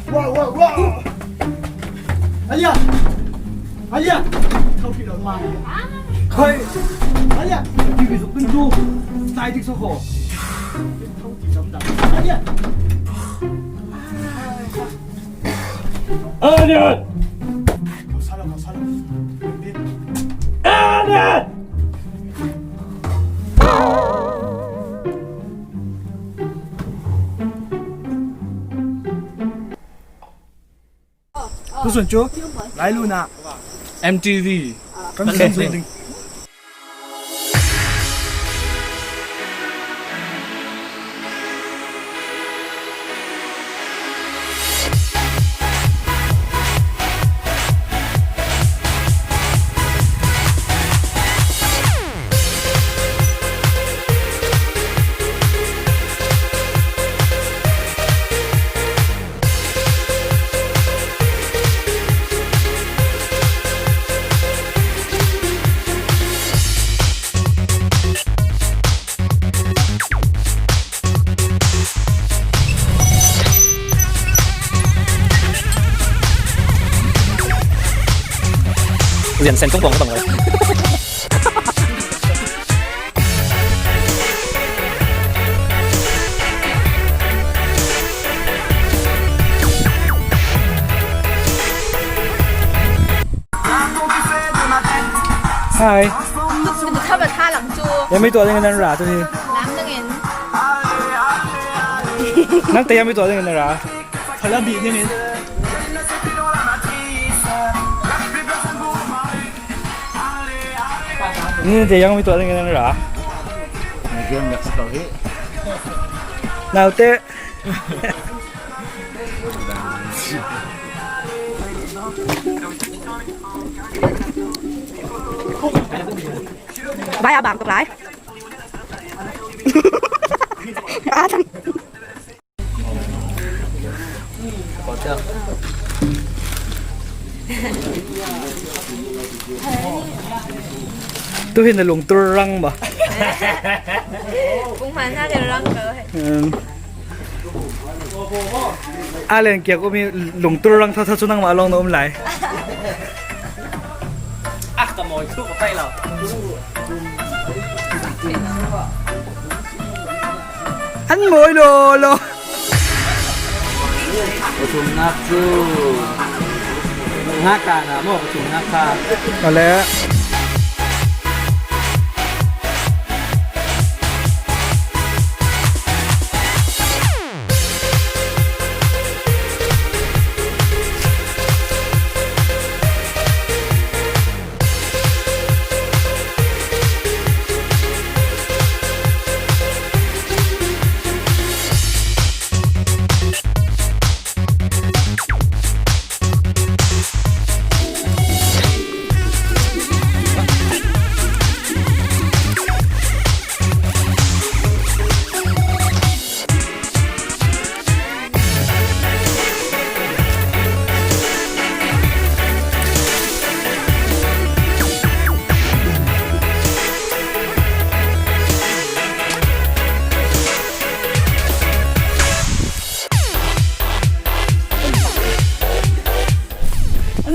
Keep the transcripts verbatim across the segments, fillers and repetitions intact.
Wow, wow, wow! Alia! Alia! Thau khi lo ma. Khoi! Alia! Ki bi zuk pin tu. Sai dik so ko. Alia! Alia! Kau salah, kau salah. Alia! Tusun chu, lai lu na. M T V. Kan sun sun ding. Rian sen tung pong bang lai. Hai. Tuk tuk thaba tha lang chu. Yami tua ding nan ra tu hi. Lang ding in. Nang te yami tua ding nan ra. Phala bi ding in. Ni te yami tua ding nan ra. Ni game nak sekali. Nau te. Vai a bang tuk lai. A chang. Tu hin na lungtur rang ba. Kung man ha ke rang ko. Um. A len kiak um hi lungtur rang tha tha chu nangmah lawng na um lai. Ah, ka mawi thu ka pai lo. An mawi lo lo. Pathumna chu. Nga ka na maw pathumna kha. Awle.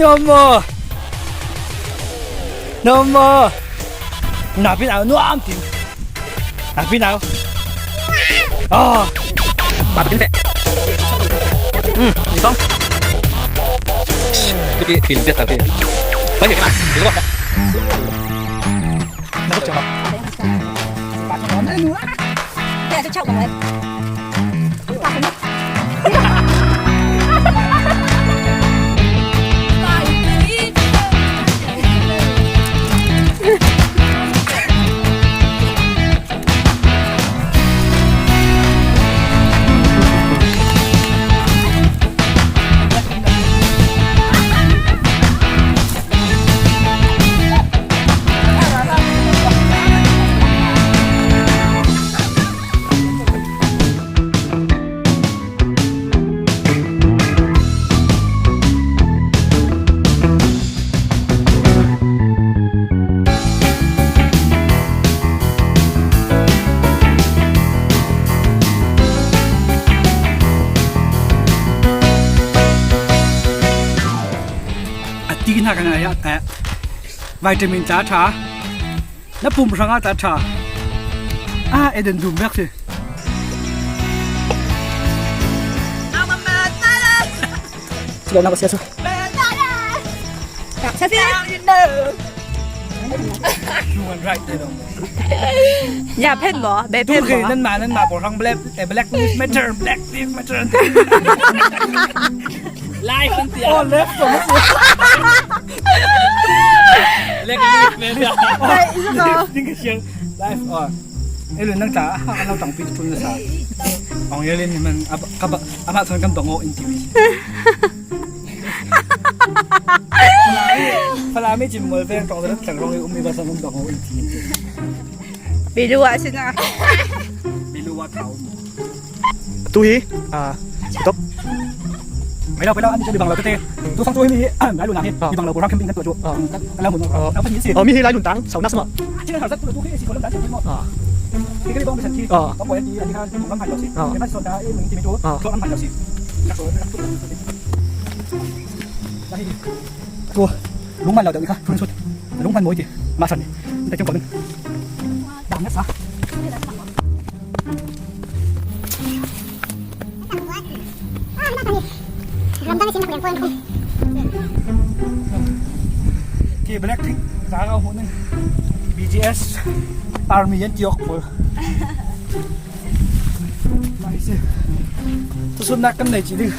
Nuam maw? Nuam maw? Napi nau nuam tin. Napi nau. Oh. Ba tin fe. Hmm, ni kong. Ki ki pin pet ta pin. Ba ni ka. Ni ko. Hna kan ai ah vitamin ta tha. Na pum hrang a ta tha. A, e den dum bek si. Silo na ko sia su. Human right te dong. Ya phen mo, be phen mo. Nan ma nan ma por hang black, eh, black lives matter, black lives matter. Life an tia. Oh, left from black lives matter. Ai, isa ko. Ding ka siang. Life, oh. Eh, lu nang ta, ha, ka lo tang pi tu na sa. Ong yalin man, ab, ka ba, ama thon kan bango in T V. Falami chin mol veng tong rat tang rong i umi ba sa man bango in T V. Bilu wa sina. Bilu wa kau. Tu hi, ah, top. Pela, pela, ani chin bang lo kete. Tu sang tu hi ni, ah, lalu na hi. Ah. Di bang lo ko rak camping kan tu ju. Ah. Kan, kan lalu. Ah. Apa ni si? Oh, mi hi lalu tang, sau nas ma. Chin har sat tu tu hi si ko lam dan si mo. Ah. Kikali bang bisan ki. Ah. Apa ya di ani kan bang hai lo si. Ah. Kena son da, eh, mungkin itu. Ah. Ko lam hai lo si. Tua, lungman lo deuh ni kha, thun sut. Lungman mawi ti, mah san ni. Nta tiang ko ning. Dang na sa. Ki Blackpink, ka ka hu ning. B T S, Army yan tiok pol. Nice. Tu sun nak kan nei chi ding.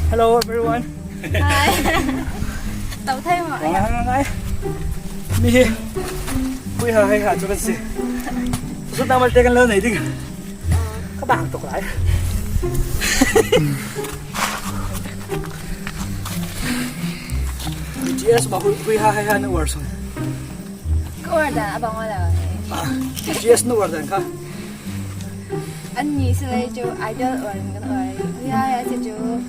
Hello everyone. Hai. Tau thai ma. Ngai, ngai, ngai. Mi hi. Pui ha hai ha chu kan si. Su ta mal te kan lo nei ding. Ka bang tok lai. B T S ba hui, hui ha hai ha na war son. Ka war dan a bang wala. Ah, B T S na war dan kha. An ni si lai chu idol or kan or. Ya ya si chu, um,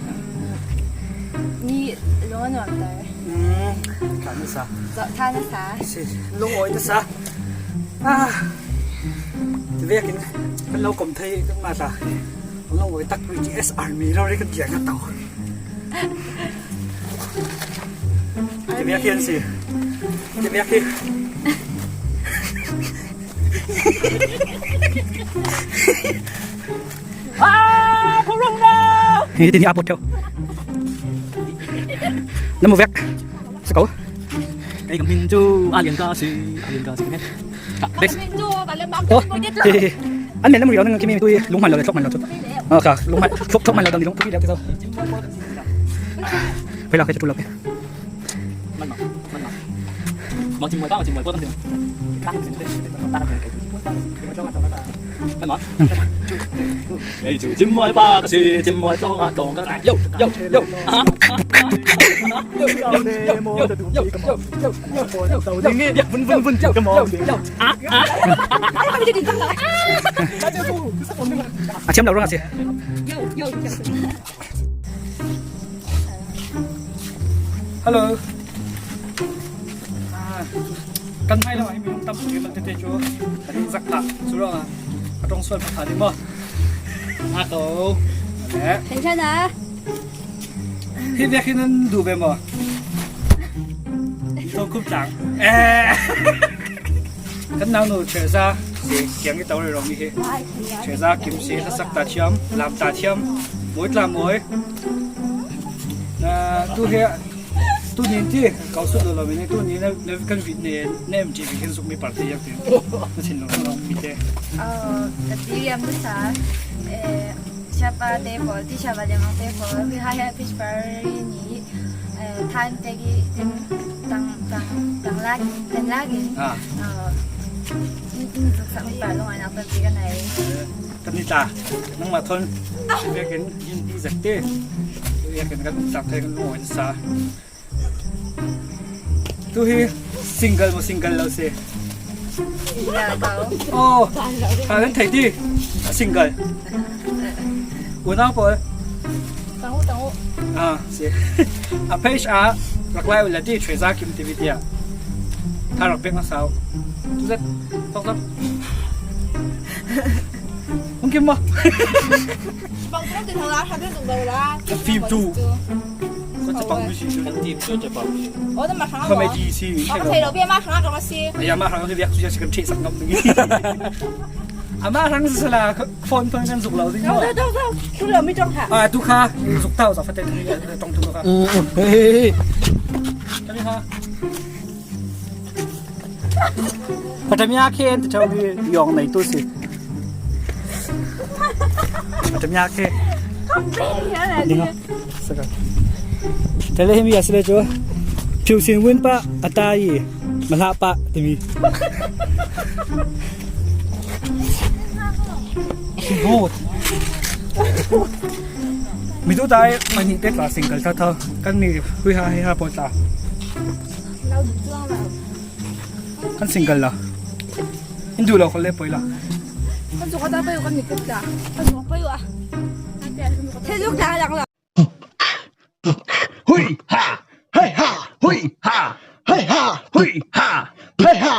ni lo nuam tar. Hmm, tha na sa. Zo tha na sa. Si, lo oi na sa. Ah. Ti ve kin kan lo kom thei kan ma ta. Lo oi tak B T S Army lo ri kan dia ka tau. Ti ve kin si. Ti ve kin. Ah, corona! Hei, ti ni a pawt ṭheo. Na mu vek. Sakau. Kei ka hming chu a lian ka si, a lian ka si. Ka hming chu ka lem bang. Oh. Hei, hei, hei. An men na mu ri lo nang kimi tu lung hman lo le thlawk hman lo chu. Oh, ka lung hman, thlawk, thlawk hman lo dang ni lung tu pi lo ke so. Phei lo ke chu tu lo ke. A thiam lo ruang a si. Hello. Ah, kan hmai lo, hei mi tam tu man tete chu. Kan zak ta. Chu lo a. Ka tong sual pa ni mo. A ko. Le. Kan chan a. Hi vek hi nan du ve mo. Tong kum tang. Eh. Kan nau nu Theresa, si kiang i tau ri rong i hi. Theresa Kim si, a sak ta thiam, lam ta thiam, mawi tla mawi. Na, tu hi, tu nin ti, kau sut lo lo mi ni, tu nin na, na kan vit ne, na M T V kan suk mi party yak ti. Na sin lo lo mi te. Oh, ka ti yam sa, eh, Siapa te pawl, ti siapa lemang te pawl, hui hai hai fish fry ni, eh, than te ki, tin, tang, tang, tang lak, ten lak in. Ah. Oh, in, in zuk sak mi pa lo ai nak pe pi ka nai. Eh, kan ni ta, nang ma thon, vekin, in ti zak te, vekin kan sak te kan lo ai sa. Tu hi single maw, single lo si? Single ko. Oh, ka kan thei ti. Single. Unau pawl. Tang u, tang u. Ah, si. A page a rak lai u la ti, Theresa Kim T V ti a. Tha rak pek na sau. Tu zet. Tok tok. Hong kim maw? Bang tu ti thau la, ha tu tu lo la. Ka fim tu. Ko Chapang mi si. Kan team tu chapang mi. Oh, tu masang apa? Comedy si. Apa saya lebih masang apa sih? Ya, masang si biak sudah sekitar cek sangkam lagi. Ama rang sala phone phone kan zuk lo ding. Dau, dau, dau, dau. Tu lo mi tong ha. Ah, tu kha. Zuk tau sa fatet ni tong tu kha. Hei, hei, hei. Kami kha. Patamia khe en tau mi yong nai tu si. Patamia khe. Ding. Saka. Tele himi asle jo. Piu sin win pa atai. Malha pa timi. Bot. Mi tu tai mani te ta single ta ta. Kan ni hui ha hi ha bot ta. Kan single la. Indu lo khol le poi la. Kan su ka ta pa yu kan ni kut ta. Kan su pa yu a. Te luk ta lang la. Hui ha. Hei ha. Hui ha. Hei ha. Hui ha. Hei ha.